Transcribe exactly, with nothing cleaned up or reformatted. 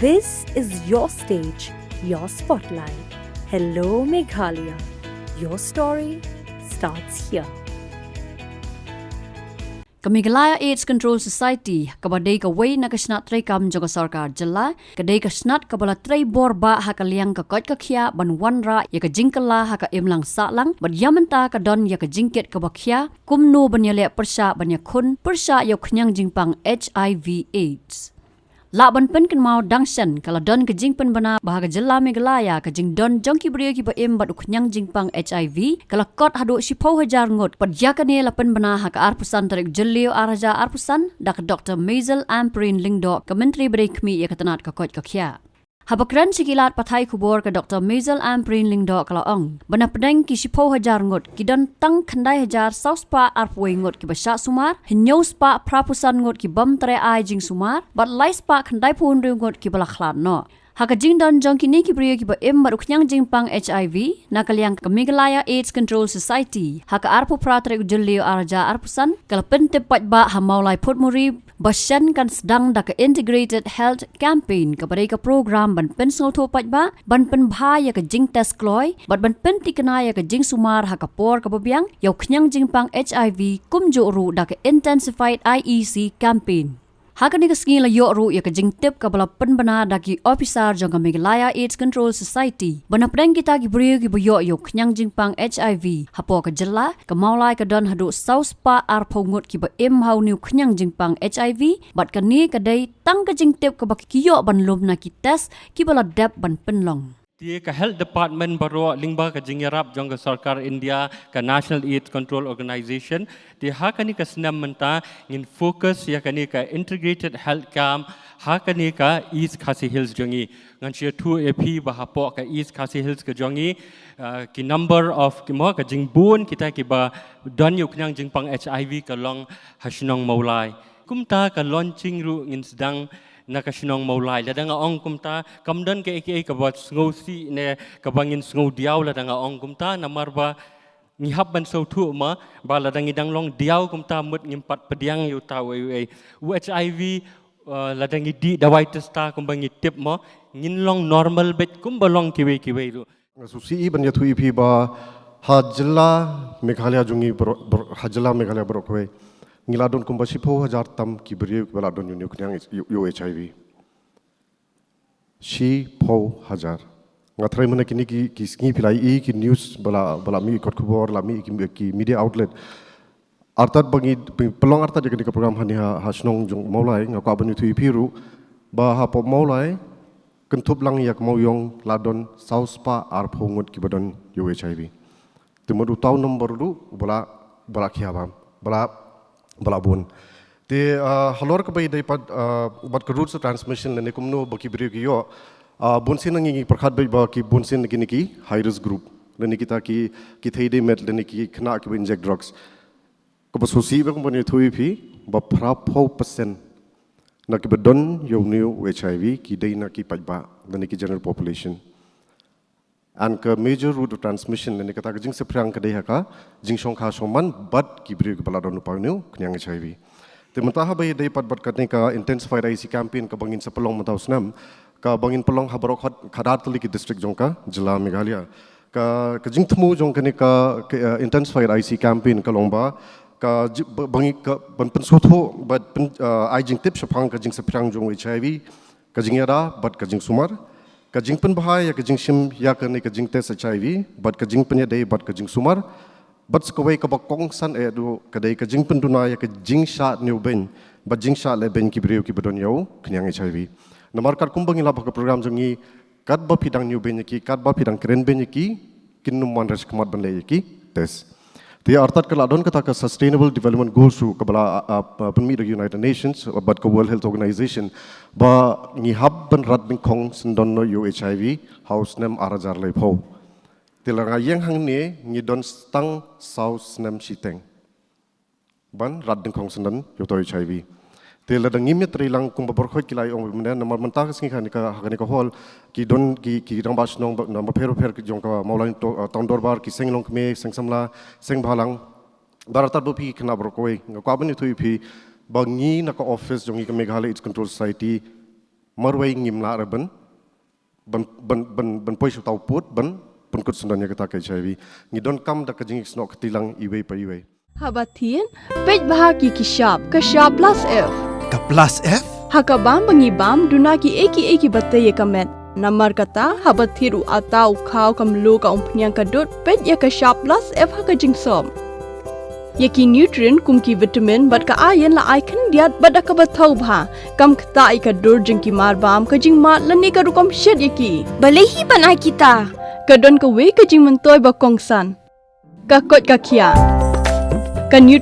This is your stage, your spotlight. Hello Meghalaya. Your story starts here. Ka Meghalaya AIDS Control Society, kaba dei kawei na ka shnat treikam jong ka sorkar jylla, ka dei ka shnat kaba la trei bor bah ha ka liang ka koit ka khiah ban wanrah ïa ka jingkylla ha ka imlang sahlang, bad ïa mynta ka don ïa ka jingkit kaba khia kumno ban ïaleh pyrshah ban ïakhun pyrshah ïa u khñiang jingpang HIV AIDS. Lah ban pynkynmaw dang shen, ka la don ka jingpynbna ba ha ka jylla Meghalaya ka jingdon jong ki briew kiba im bad u khñiang jingpang HIV ka la kot haduh shiphew hajar ngut, bad ïa kane la pynbna ha ka arphew san tarik Jylliew ar hajar arphew san da ka Doktor Maisel Ampareen Lyngdoh, ka Myntri ba dei khmih ïa ka tnat ka koit ka khiah. Haba kren sha ki lad pathai khubor, ka Doktor Maisel Ampareen Lyngdoh ka la ong ba na pdeng ki shiphew hajar ngut, ki don tang khyndai hajar saw spah arphew wei ngut kiba shah sumar, hynñiew spah phraphew san ngut ki bym treh ai jingsumar, bad lai spah khyndaiphew hynriew ngut kiba la khlad noh. Ha ka jingdon jong kine ki briew kiba im bad u khñiang jingpang HIV, na ka liang ka Meghalaya AIDS Control Society, ha ka arphew phra tarik Jylliew ar hajar arphew san, ka la pyntip paidbah ha Mawlai Photmuri ba shen kan sdang da ka Integrated Health Campaign, kaba dei ka program ban pynsngewthuh paidbah, ban pynbha ïa ka jingtest kloi, bad ban pynthikna ïa ka jingsumar ha ka por kaba biang ïa u khñiang jingpang HIV, kumjuh ruh da ka Intensified IEC Campaign. Ha kane ka sngi la ïoh ruh ïa ka jingtip kaba la pynbna da ki ophisar jong ka Meghalaya AIDS Control Society ba na pdeng kita ki briew kiba ïoh ïa u khñiang jingpang HIV, hapoh ka jylla, ka Mawlai ka don haduh saw spah arphew ngut kiba im ha une u khñiang jingpang HIV, bad kane ka dei tang ka jingtip kaba ki ïoh ban lum na ki test kiba la dep ban pynlong. Te ka Health Department baroh lyngba ka jingïarap jong ka sorkar India, ka National AIDS Control Organization, te ha kane ka snem mynta ngin focus ïa kane ka Integrated Health Camp ha kane ka East Khasi Hills jong ngi. Ngan shu ïathuh ïa phi ba hapoh ka East Khasi Hills ka jong ngi, ah, ki number of, ki mo, ka jingbun kita kiba don ïa u khñiang jingpang HIV ka long ha shnong Mawlai. Kumta ka launching ruh ngin sdang na ka shnong Mawlai. Lada nga ong kumta, kam don kaei kaei kaba sngewsih ne kaba ngin sngewdiaw lada nga ong kumta, namar ba ngi hap ban sngewthuh ma ba lada ngi dang long diaw kumta mut ngim pat pdiang ïa uta uei uei. U HIV, uh, lada ngi dih dawai test kumba ngi tip ma, ngin long normal beit kumba long kiwei kiwei ruh. Nga sngewsih ban ïathuh ïa phi ba ha jylla Meghalaya jong ngi baroh, baroh, ha jylla Meghalaya baroh kawei, ngi la don kumba shiphew hajar tam ki briew kiba la don ïa une u khñiang, ïa u HIV. Shiphew hajar. Nga tharai mynne kine ki, ki sngi phi la ïohi ki news ba la, ba la mih kot khubor, la mih ki, ki media outlet. Artat ba ngi, ba ngi pynlong artat ïa kane ka program hangne ha, ha shnong jong Mawlai, nga kwah ban ïathuh ïa phi ruh ba hapoh Mawlai, kynthup lang ïa ka Mawïong, la don saw spah arphew ngut kiba don ïa u HIV. Te mut uta u number ruh ba la, ba la khia bam, ba la, ba la bun. Te, ah, halor kaba ïadei pat, ah, bad ka routes of transmission lane kumno ba ki briew ki ïoh, ah, bunsien ngi, ngi pyrkhat beit ba ki bunsien kine ki high risk group lane kita ki, ki thei dei met lane ki khynnah kiba inject drugs. Kaba sngewsih ba kumba ngi ïathuh ïa phi ba phraphew percent na kiba don ïa une u HIV ki dei na ki paidbah lane ki general population. And ka major route of transmission lane kata ka jingsaphriang ka dei ha ka jingshongkha shongman bad ki briew kiba la don lypa une u khñiang HIV. Te mynta haba ïadei pat bad kane ka intensified IEC campaign kaba ngin sa pynlong mynta u snem, kaba ngin pynlong ha baroh khad-, khadar tylli ki district jong ka jylla Meghalaya. Ka, ka jingthmu jong kane ka, ka, eh, intensified IEC campaign ka long ba ka ji-, ba, ba ngi ka ban pynsngewthuh bad pyn-, eh, ai jingtip shaphang ka jingsaphriang jong u HIV, ka jingïada bad ka jingsumar, ka jingpynbha ïa ka jingshim ïa kane ka jingtest HIV bad ka jingpynïadei bad ka jingsumar, bad sa kawei kaba kongsan eh haduh ka dei ka jingpynduna ïa ka jingshah ñiewbeiñ bad jingshah lehbeiñ ki briew kiba don ïa u khñiang HIV. Namar katkum ba ngi lap ha ka program jong ngi, katba phi dang ñiewbeiñ ïa ki, katba phi dang kren beiñ ïa ki, kin ym wan sha khmat ban leh ïa ki test. Te artat ka la don kata ka Sustainable Development Goals ruh kaba la, ah, ah, pynmih da ka United Nations bad ka World Health Organization ba ngi hap ban rat dyngkhong syndon noh ïa u HIV ha u snem ar hajar laiphew. Te lada nga ïeng hangne ngi don tang saw snem shiteng ban rat dyngkhong syndon ïa uta u HIV. Te lada ngim ïatreilang kumba baroh khoit ki la ong mynne, namar mynta ka sngi kane ka, ha kane ka hall ki don ki, ki rangbah shnong ba, nang bapher bapher ki jong ka Mawlai to-, ah, Town Dorbar, ki seng longkmie, seng samla, seng bhalang. Bad artat ba phi khynnah baroh kawei, nga kwah ban ïathuh ïa phi ba ngi na ka office jong ngi ka Meghalaya AIDS Control Society, Marwei ngim lah re ban ban ban ban, ban poi shuh tau put ban pynkut syndon ïa kata ka H I V. Ngi donkam da ka jingïasnoh kti lang iwei pa iwei. Haba thied, peit bha ki ki shap, ka shap plus F. Ka plus F? Ha ka bam ba ngi bam, duna ki ei ki ei ki ba tei ïa ka met. Namar kata, haba thied u ata u khaw ka mluh ka umphniang ka dud, peit ïa ka shap plus F ha ka jingsop. Ïa ki nutrient kum ki vitamin bad ka iron la ai khyndiat bad da kaba thaw bha. Kam ktah ïa ka dur jong ki marbam, ka jingmad lane ka rukom shet ïa ki. Balei hi ban ai kita? Ka don kawei ka jingmyntoi ba kongsan. Ka koit ka khiah. Ka nutrient